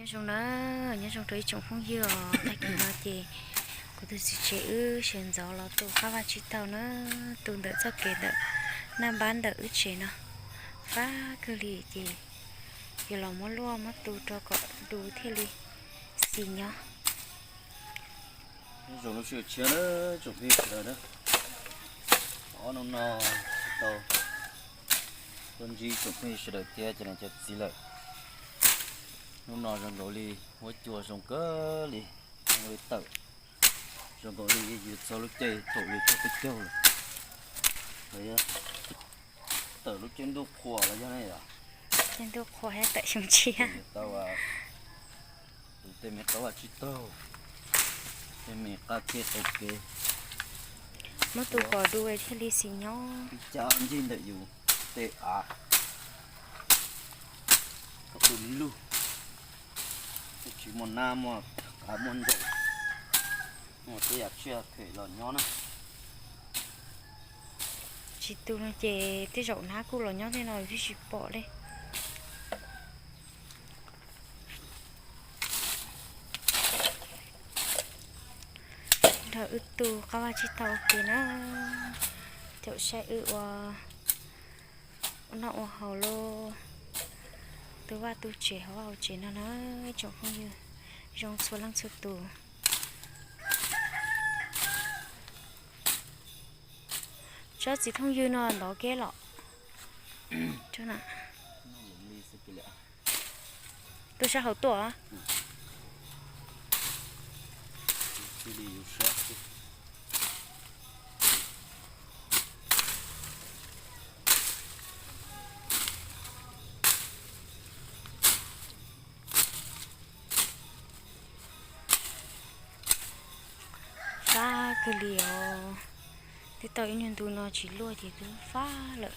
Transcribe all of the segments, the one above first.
Zoo na, nyob zoo rau ib tsoom phooj ywg os, tag kis no ces kuv tus txiv tsev wb sawv ntxov los tu qab vaj tsib taug na, tu ntawm txoj kev ntawm naj npab ntawm wb tsev no, fab kawg li ces yuav los muab luaj muab tu rau kom du thiaj li xis nyob. Nyob zoo lub sij hawm tshiab na, tsoom phooj ywg sawv daws na, ob hnub no tsis tau tuaj ntsib tsoom phooj ywg sawv daws thiab cov niam cov txiv lawm. Hnub no zoo nkaus li huab cua zoo kawg li, zoo li tawm, zoo nkaus li yuav txog lub caij thaum yuav tshaj peb caug lawm. Los yog tawm lub caij ntuj qhua los yog ne yom? Caij ntuj qhua thiab tawm xyoo tshiab. Tau tus tej me qab vaj tsib taug, tej me qab tsheb qab kev, muab tu kom du thiaj li xis nyob. Ib cab ncig ntawm yus tej av kom du lug, tsis muaj nab muaj qav muaj ntsaum, muaj tej yam tsiaj phem los nyob na. Tsis tu no ces tej zaum nab kuj los nyob tej no twb tsis pom li. Nrog wb tu qab vaj tsib taug ua ke na, caum saib wb ua noj ua haus lauj, tu vaj tu tsev hauv vaj hauv tsev no na, ib tsoom phooj ywg zoo txhua leej txhua tus. Tsob txiv thooj ywg no ntov keb los. Tu sab hauv tuaj. Fab kawg li os. Twb tau ib nyuag ntu no tsis luaj ces twb fab lawm.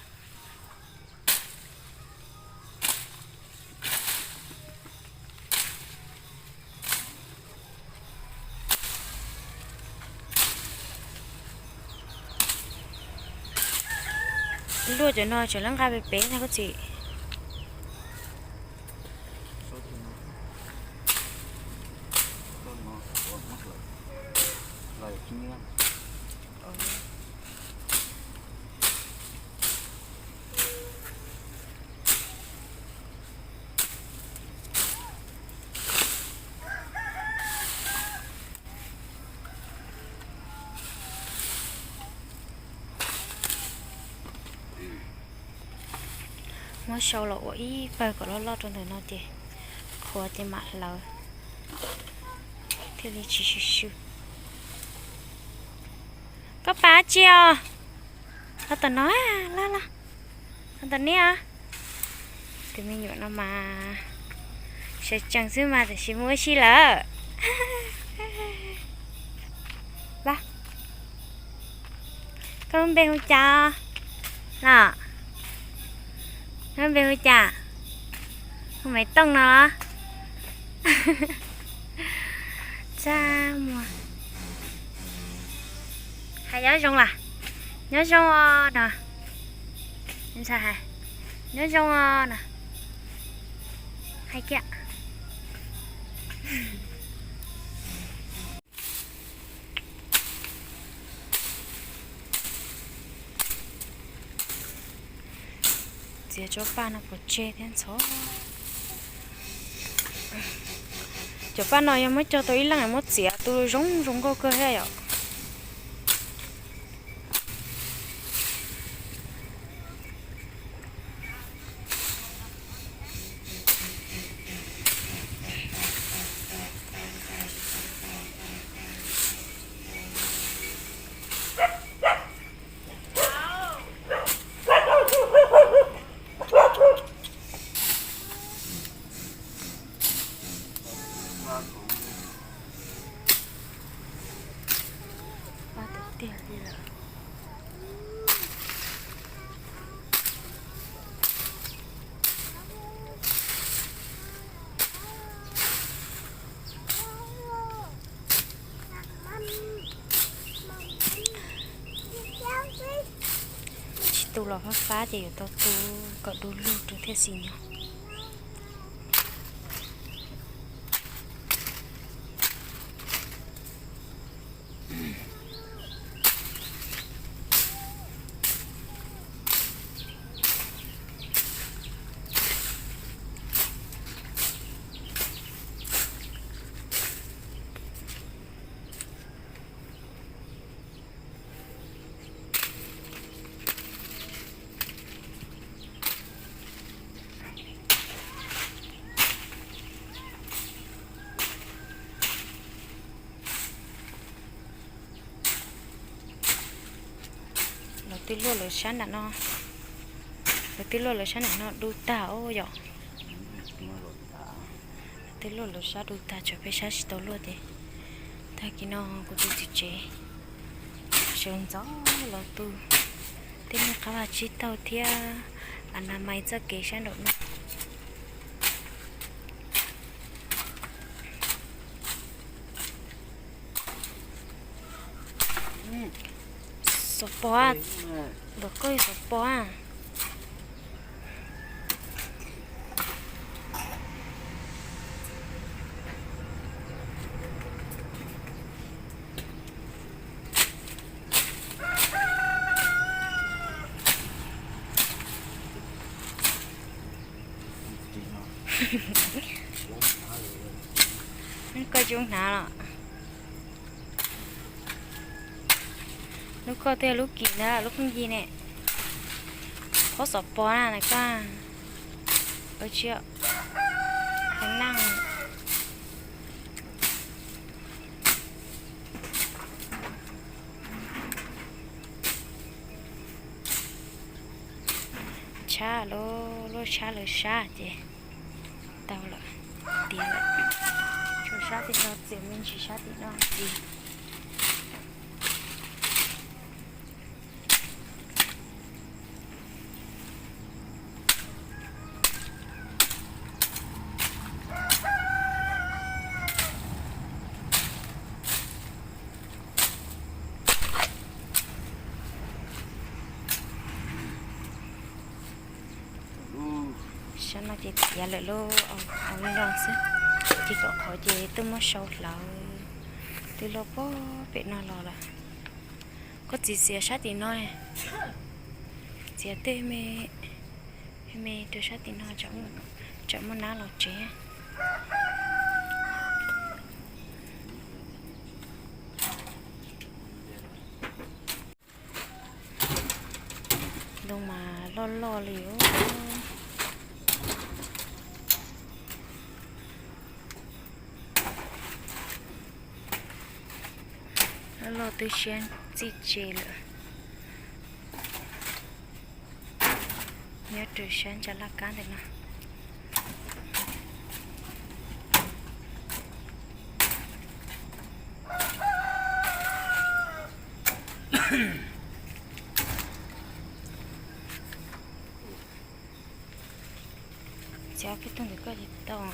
Luaj cov no tseem lab nqa pem pem na koj txiv. Muab sau los ua ib pawg kom loj loj rau ntawm no ces qhuav ces mam hlawv thiaj li tsis swm swm. Koj pab tsi os? Los tom no, los los. Los tom ne os. Tus me nyuam no mas sawv tsees xwb mas tiam sis muaj ua si lawm. Koj lub npe hu cas los? Koj lub npe hu cas? Hu Maiv Tooj no los? Txaj muag. Hais nyob zoo los? Nyob zoo os no. Ntxhais hais nyob zoo os no. Hais kiag. Txiav tsob paj no pov tseg thiab ntxhov. Cov paj no yog muab cog tau ib leej muab txiav tu zoo zoo nkauj kawg thiab yom. Tiag tiag li lawm. Tsis tu los fab fab ces yuav tau tu kom du lug rau thiaj xis nyob. Twb luaj lawv sab nram no, lawv twb luaj lawv sab nram no du tag os yom. Twb luaj lawv sab du tag, tshuav peb sab tsis tau luaj ces tag kis no kuv tus txiv tsev sawv ntxov los tu tej niag qab vaj tsib taug thiab a na mais txoj kev sab nraum no. Xov pos, npawg koj xov pos. Koj zoo hnav los? Lub koj twb yog lub kim ntag, lub phooj ywg ne. Phob xov pos na koj. Ua tsi, neej. Tshab lub, lub tshab lawv sab ces tau lawm, tiav lawm. Tshuav sab tim no txias me ntsis, sab tim no txias. Sab no ces tiav lawm lauj, au li no xwb. Ces kom qhov ces twb muab sau hlawv, twb loj pog pem no los lawm. Koj txiv txiav sab tim no, txiav tej me, me rau sab tim no, tsam muaj nab los tsev. Ntoo mas loj loj li os. Loj loj twb siab txij tse lawm. Nyob rau sab ntsa laj kab ntawm no. Txiav ob peb tug ntawm koj ces tau.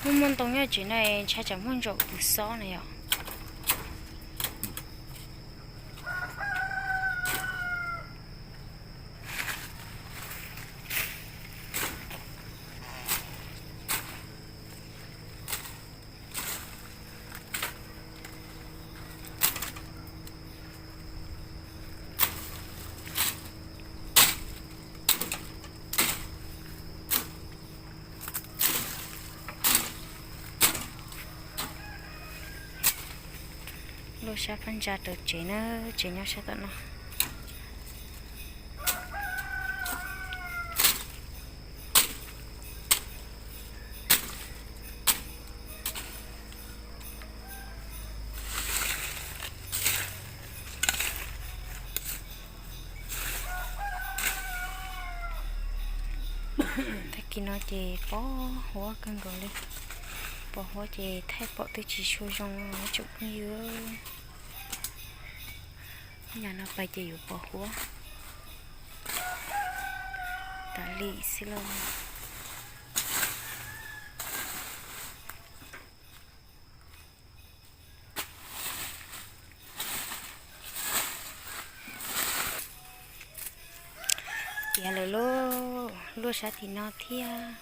Muaj muaj ntoo nyob tsev no ntshai tsam muaj ntsaum kws xob na yom. Luaj sab phab ntsa rau tsev na, tsev nyob sab tom no. Tag kis no ces pos huab kawg nkaus li. Pos huab ces thaij pom twb tsis tshua zoo tsoom phooj ywg. Nyaj no pais ces yuav pos huab tas li xwb lauj. Tiav lawm lauj, luaj sab tim no thiab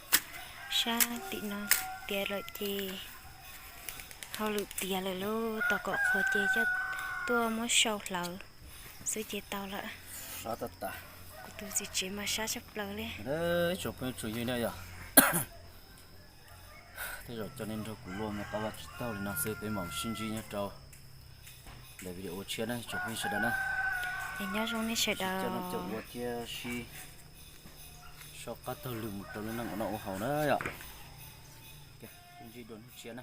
sab tim no tiav lawm ces hauj lwm tiav lawm lauj, tos kom qhuav ces coj tuaj muab sau hlawv xwb ces tau lawm. Kuv tus txiv tsev mas sab tshaj plaws li. Tsoom phooj tsoom ywg na yog, tej zaum coj nej nrog kuv luaj mus qab vaj tsib taug li no xwb, peb mam sib ntsib nyob rau daim video tshiab na tsoom phooj ywg sawv daws na. Nyob zoo nej sawv daws. Ua thiab sib so qab taug lw mus rau lub neej ua noj ua haus na yom. Ntsib dua hnub tshiab na.